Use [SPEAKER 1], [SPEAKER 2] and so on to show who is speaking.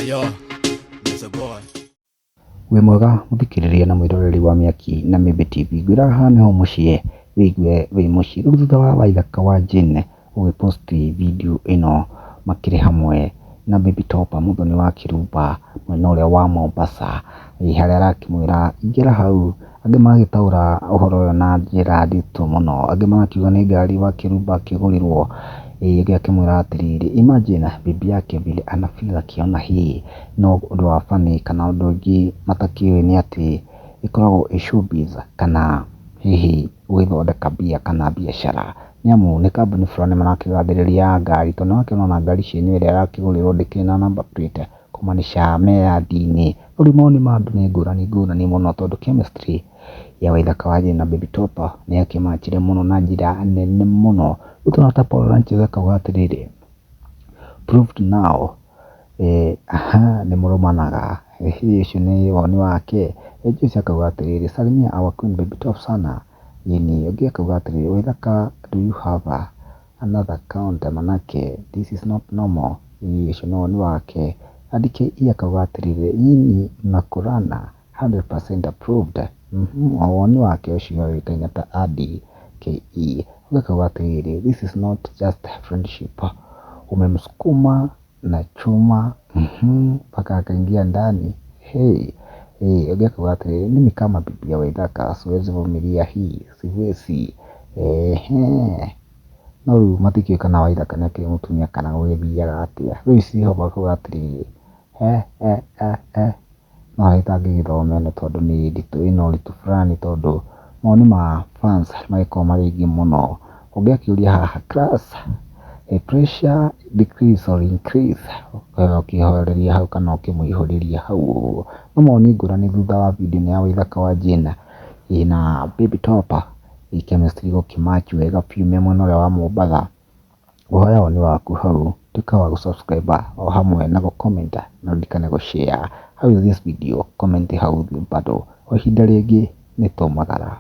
[SPEAKER 1] Yo, Mr. Boy.
[SPEAKER 2] Wĩ mwega mũthikĩrĩria na mwĩroreri wa Mĩaki na Mĩmbi TV, ngwĩraga haha nĩho mũciĩ wĩigue wĩ mũciĩ. Rĩu thutha wa Waithaka wa Jane gũgĩ post video ĩno makĩrĩ hamwe na Baby Topper Mũthoni wa Kĩrumba mwena ũrĩa wa Mombasa, harĩa arakĩmwĩra ingĩra hau, angĩ magagĩtaũra ũhoro ũyũ na njĩra nditũ mũno, angĩ magakiuga nĩ ngari wa Kĩrumba akĩgũrĩrwo, ũngĩ akĩmwĩra atĩrĩrĩ, imagine bibi yake vile ana feel akiona hii, no ũndũ wa funny kana ũndũ ũngĩ matakĩũĩ nĩ atĩ ĩkoragwo ĩ showbiz kana hihi gũgĩthondeka mbia kana biacara, nĩ amu nĩ kambuni fulani marakĩgathĩrĩria ya ngari, tondũ nĩ wakĩona ona ngari cienyewe ĩrĩa arakĩgũrĩrwo ndĩkĩrĩ na number plate kũmaanisha me yandi-inĩ. Rĩu mawoni ma andũ nĩ ngũrani ngũrani mũno tondũ chemistry ya Waithaka wa Jane na Baby Topper nĩ yakĩmachire mũno na njĩra nene mũno. Rĩu tũrona ta Paul Lanches akauga atĩrĩrĩ, proved now aha nĩ mũrũmanaga, hihi ũcio nĩ woni wake. Joyce akauga atĩrĩrĩ, salimia our queen Baby Top sana. Ĩni, ũngĩ akauga atĩrĩrĩ, Waithaka do you have another account manake this is not normal. Ũcio nĩ woni wake. Andy KE akauga atĩrĩrĩ, nyinyi mnakulana 100% approved. Woni wake ũcio ũĩkaine ta Andy KE. Ũngĩ akauga atĩrĩrĩ, this is not just friendship, umemsukuma na chuma mpaka akaingia ndani. Hey, ũngĩ akauga atĩrĩrĩ, mimi kama bibi ya Waithaka siwezi vumilia hii, siwezi. Ehe. No rĩu matikĩũĩ kana Waithaka nĩ akĩrĩ mũtumia kana gũgĩthiaga atĩa. Rĩu Hope akauga atĩrĩrĩ, he he he he no ĩtangĩgĩthoma ĩno tondũ nĩ nditũ ĩna ũritũ fulani tondũ mawoni ma fans magĩkoragwo marĩ aingĩ mũno. Ũngĩ akĩũria haha class pressure decrease or increase, ũkĩhoreria hau kana ũkĩmũihũrĩria hau ũguo. No mawoni ngũrani thutha wa video ĩno ya Waithaka wa Jane na Baby Topper chemistry gũkĩ match wega biũ me mwena ũrĩa wa Mombatha. Ngũhoya woni waku hau, tuĩka wa gũ subscribe o hamwe na gũ comment na ũririkane gũ share. How is this video? Comment hau thĩ bado. O ihinda rĩngĩ nĩ tũmagara.